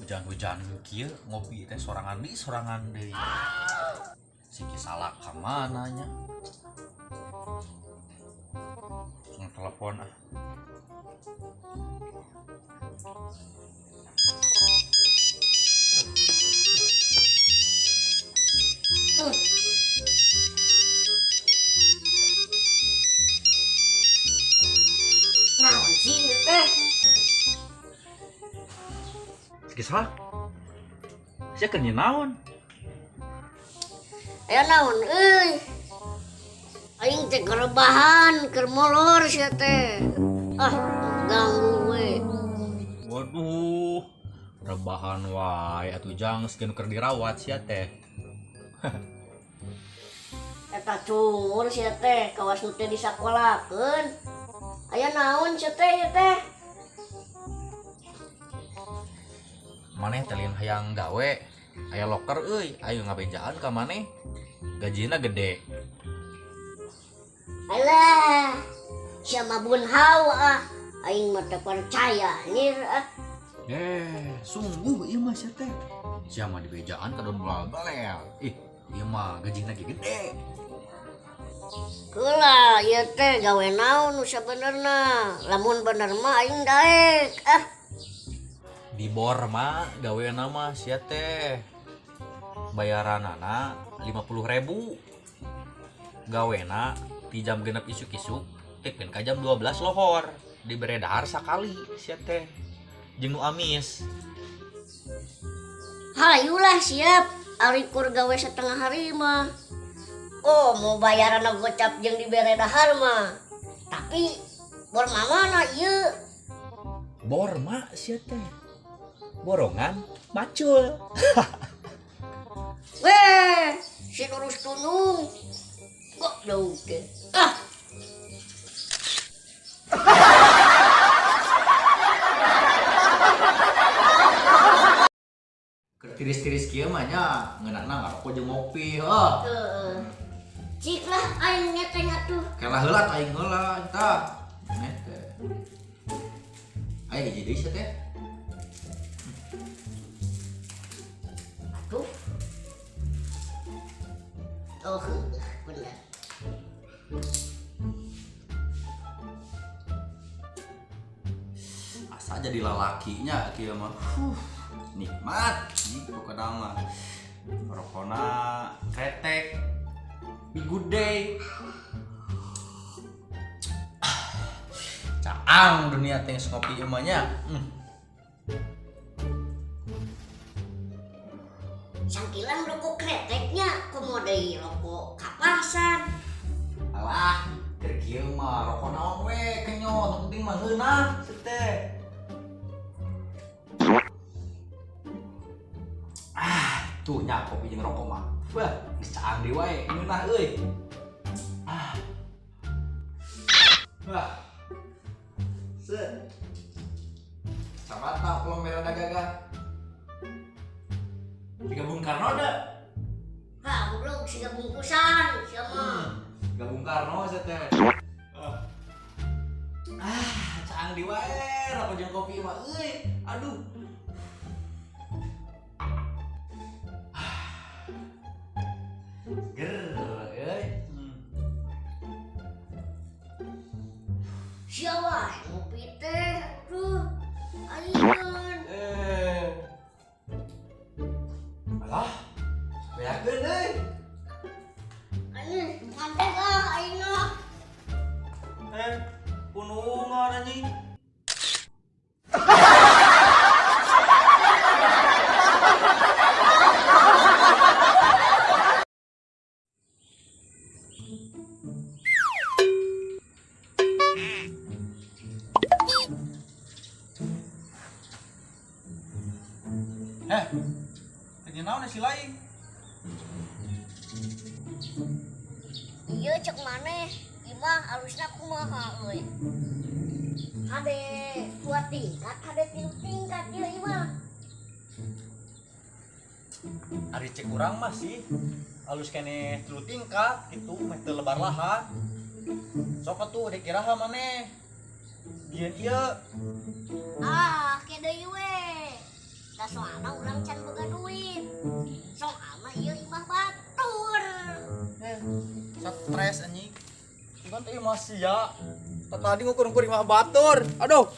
Hujan-hujan kieu ngopi teh sorangan di sorangan deui. Si Ki Salak ka mana nya? Langsung telepon ah. Naon sih teh? Si Ki Salak. Sia keur naon? Aya naon euy? Aing teh keur rebahan, keur molor sia teh. Ah, ganggu we. Waduh, rebahan wae atuh jang sieun keur dirawat sia teh. Eta cungur sia teh, kawas nu teh disakolakeun. Aya naon sia teh ieu teh? Maneh teh lain hayang gawe, aya loker euy, ayo ngabejaan ka maneh. Gajina gede. Alah, sia mah bunhau ah. Aing mah teu percaya anjir ah. Sungguh ieu mah sia teh. Sia mah dibejaan ka don balel. Ih, ieu mah gajina ge gede. Keula ieu teh gawe naon nu sabenerna? Lamun bener mah aing daek ah. Di bor mah gawena mah sia teh. Bayaranana 50.000. Gawena di jam 6 isuk-isuk tepin ka jam 12 lohor. Dibere dahar sakali sia teh. Jeung nu amis. Hayulah siap. Ari kur gawe setengah hari mah. Oh, mau bayaran gocap jeung dibere dahar mah. Tapi bor mana ieu? Bor mah sia teh. Borongan macul. Weh, si lurus tunung. Kok jauh teh. Ah. Tiris-tiris kieu mah nya ngeunahna ngarokok jeung ngopi heuh. Heeh. Cik lah aing ngeteng atuh. Kela heula atuh aing heula eta. Maneh teh. Aya hiji deui sia teh. Atuh. Oh, bener. Asa jadi lalakinya kieu mah. Nikmat nih pokokna mah. Rokona kretek. Be good day. Caang dunia teh geus ngopi ieu mah nya. Sangkilan rokok kreteknya komo deui rokok kapasan. Alah, keur kieu mah rokok naon we kenyot, nu penting mah ngeunah sia teh. Ah, tuh nya kopi jeung rokok mah. Wah, geus caang deui wae ngeunah euy. Ah. Wah. Set. Kacamata pelong merah gagah. Siga Bung Karno da. Hah, goblok siga bungkusan sia mah. Siga Bung Karno sia teh. Ah, caang deui wae rokok jeung kopi mah euy. Aduh. Ger, euy. Sia wae ngopi teh atuh. Ayeun. Alah, beakeun euy. Anjing, ngantuk ah aing mah. Punungan anjing. Kerja naon si lain? Iya cek maneh, imah alusna kumaha euy. Hade 2 tingkat, hade 3 tingkat ieu imah. Ari cek urang mah sih alus keneh 3 tingkat gitu meh teu lebar lahan. Sok atuh dikiraha maneh. Dieun ieu. Ah, ke deui we. Da soalna urang can boga duit. Soalna ieu imah batur. Eh, stres anjing. Bukan teh imah sia. Tadi ngukur-ngukur imah batur. Aduh.